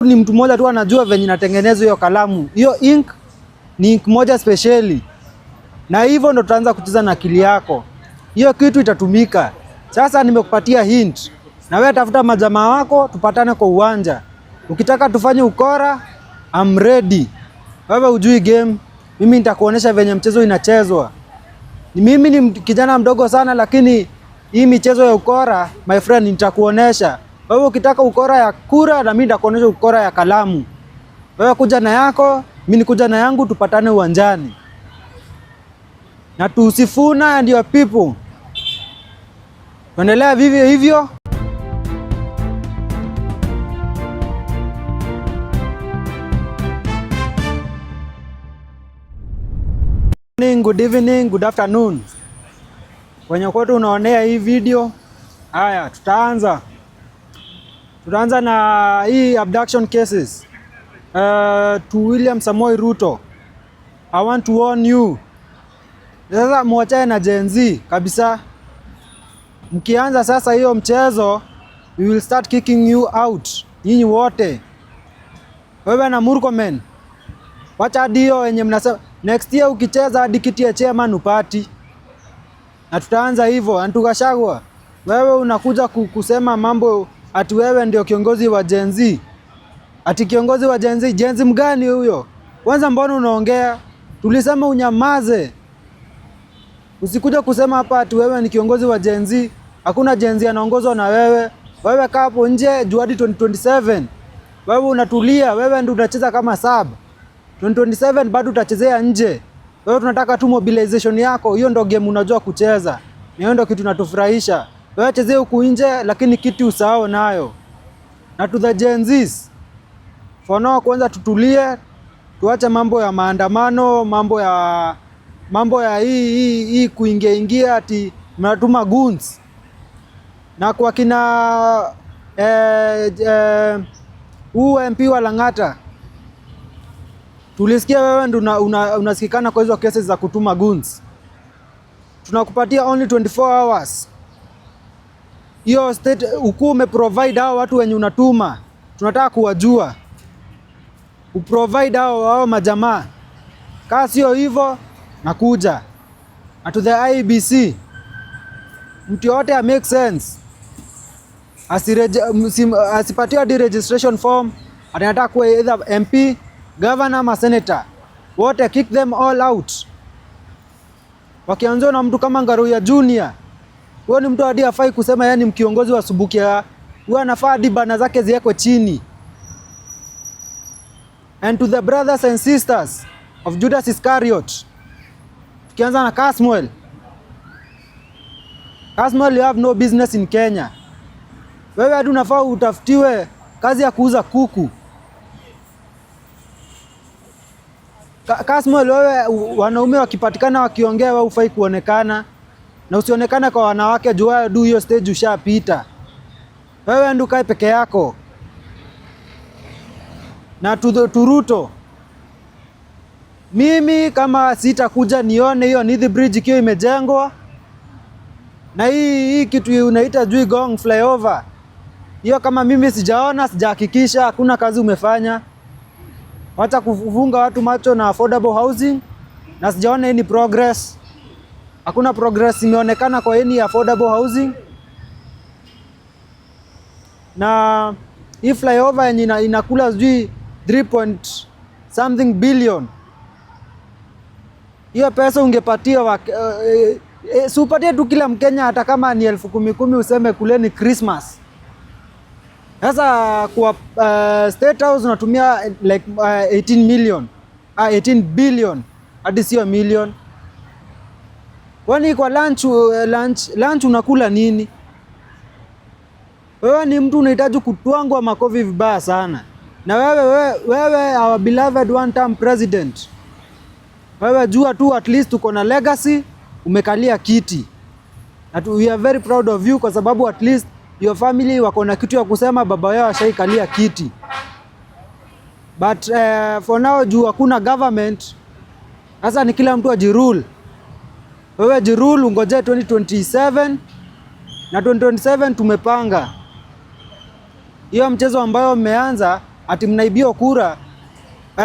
Ni mtu mmoja tu anajua venye inatengenezwa hiyo kalamu. Hiyo ink ni ink moja specially, na hivyo ndo tutaanza kucheza na akili yako. Hiyo kitu itatumika. Sasa nimekupatia hint, na wewe tafuta majamaa wako, tupatane kwa uwanja. Ukitaka tufanye ukora, I'm ready. Wewe hujui game, mimi nitakuonesha venye mchezo inachezwa. Mimi ni kijana mdogo sana, lakini hii michezo ya ukora, my friend, nitakuonesha. Wewe ukitaka ukora ya kura, na mimi nitakuonesha ukora ya kalamu. Wewe kuja na yako, mimi nikuja na yangu, tupatane uwanjani. Na to Sifuna and your people, tuendelea vivyo hivyo. Good evening, good afternoon. Kwenye kwetu unaonea hii video. Haya, tutaanza na hii abduction cases. To William Samoei Ruto, I want to warn you. Sasa muachane na Gen Z kabisa. Mkianza sasa hiyo mchezo, we will start kicking you out. Nyinyi wote, wewe na Murkomen, wacha hadi hiyo wenye mnasema next year ukicheza hadi kiti ya chairman upati, na tutaanza hivyo. Antu Gachagua, wewe unakuja kusema mambo ati wewe ndio kiongozi wa Gen Z. Ati kiongozi wa Gen Z, Gen Z mgani huyo? Kwanza mbona unaongea? Tulisema unyamaze. Usikuja kusema hapa ati wewe ni kiongozi wa Gen Z. Hakuna Gen Z anaongozwa na wewe. Wewe kaa hapo nje juu hadi 2027. Wewe unatulia, wewe ndio unacheza kama sub. 2027 bado utachezea nje. Wewe tunataka tu mobilization yako, hiyo ndo game unajua kucheza. Hiyo ndo kitu natufurahisha. Wewe chezea huku nje lakini kiti usahau nayo. Na to the Gen Zs, for now kwanza tutulie, tuache mambo ya maandamano, mambo ya hii kuingia ingia ati mnatuma goons. Na kwa kina huu MP wa Lang'ata, tulisikia wewe ndo unasikikana kwa hizo cases za kutuma goons. Tunakupatia only 24 hours. Hiyo state ukuu umeprovide hao watu wenye unatuma, tunataka kuwajua. Uprovide hao majamaa. Kaa sio hivyo nakuja. Na to the IEBC, mtu yote a make sense asipatiwe hadi registration form, anataka kuwa either MP, governor ama senator, wote kick them all out. Wakianzwa na mtu kama Ngaruiya Junior, huyo ni mtu hadi hafai kusema yeye ni mkiongozi wa Subukia. Huyo anafaa hadi bana zake ziwekwe chini. And to the brothers and sisters of Judas Iscariot, tukianza na Kasmuel. Kasmuel, you have no business in Kenya. Wewe hadi unafaa utafutiwe kazi ya kuuza kuku. Kasmuel, wewe wanaume wakipatikana wakiongea, wewe hufai kuonekana, na usionekane kwa wanawake juu wewe du hiyo stage ushapita. Wewe ndio ukae peke yako. Na to Ruto, mimi kama sitakuja nione hiyo Nithi Bridge ikiwa imejengwa na hii kitu unaita jui Ngong flyover hiyo, kama mimi sijaona, sijahakikisha, hakuna kazi umefanya. Wacha kufunga watu macho na affordable housing, na sijaona any progress. Hakuna progress imeonekana kwa any affordable housing. Na hii flyover yenye inakula sijui 3 point something billion, hiyo pesa ungepatia si upatie tu kila Mkenya hata kama ni 10,000 10,000, useme kuleni Christmas. Sasa kwa State House unatumia like 18 million, 18 billion hadi sio million. Kwani kwa lunch unakula nini? Wewe ni mtu unahitaji kutwangwa makofi vibaya sana. Na wewe our beloved one term president, wewe jua tu at least uko na legacy, umekalia kiti. Na we are very proud of you kwa sababu at least your family wako na kitu ya kusema, baba yao ashaikalia kiti. But for now juu hakuna government, sasa ni kila mtu ajirule. Wewe jirule, ungoje 2027 na 2027 tumepanga hiyo mchezo ambayo mmeanza, ati mnaibiwa kura,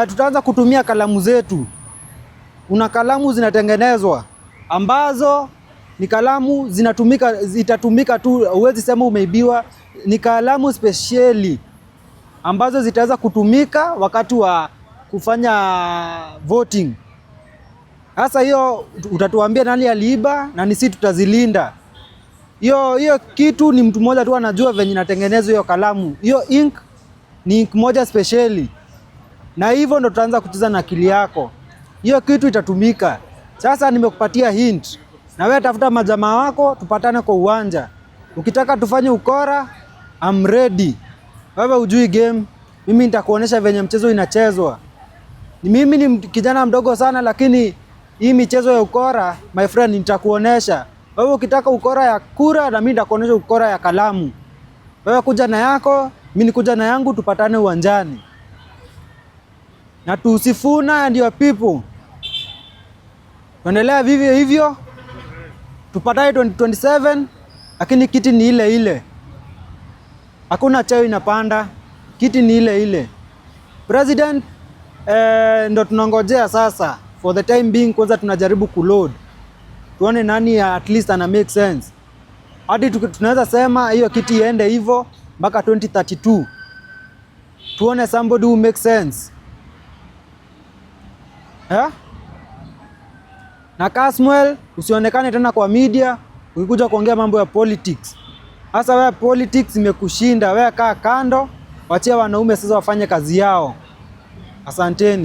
tutaanza kutumia kalamu zetu. Kuna kalamu zinatengenezwa ambazo ni kalamu zinatumika, zitatumika tu, huwezi sema umeibiwa. Ni kalamu specially ambazo zitaweza kutumika wakati wa kufanya voting. Sasa hiyo utatuambia nani aliiba na ni sisi tutazilinda. Hiyo hiyo kitu ni mtu mmoja tu anajua venye inatengenezwa hiyo kalamu. Hiyo ink ni ink moja specially, na hivyo ndo tutaanza kucheza na akili yako. Hiyo kitu itatumika. Sasa nimekupatia hint, na wewe tafuta majamaa wako, tupatane kwa uwanja. Ukitaka tufanye ukora, I'm ready. Wewe hujui game, mimi nitakuonesha venye mchezo inachezwa. Ni mimi ni kijana mdogo sana, lakini hii michezo ya ukora, my friend, nitakuonesha. Wewe ukitaka ukora ya kura, na mimi nitakuonesha ukora ya kalamu. Wewe kuja na yako, mimi nikuja na yangu, tupatane uwanjani. Na to Sifuna and your people, tuendelea vivyo hivyo, tupatane 2027, lakini kiti ni ile ile, hakuna cheo inapanda, kiti ni ile ile. President ndo tunangojea sasa, for the time being. Kwanza tunajaribu kuload tuone nani at least ana make sense, hadi tunaweza sema hiyo kiti iende hivyo mpaka 2032, tuone somebody who makes sense, eh? Na Kasmuel, usionekane tena kwa media ukikuja kuongea mambo ya politics. Sasa wewe politics imekushinda, wewe kaa kando, wachia wanaume sasa wafanye kazi yao. Asanteni.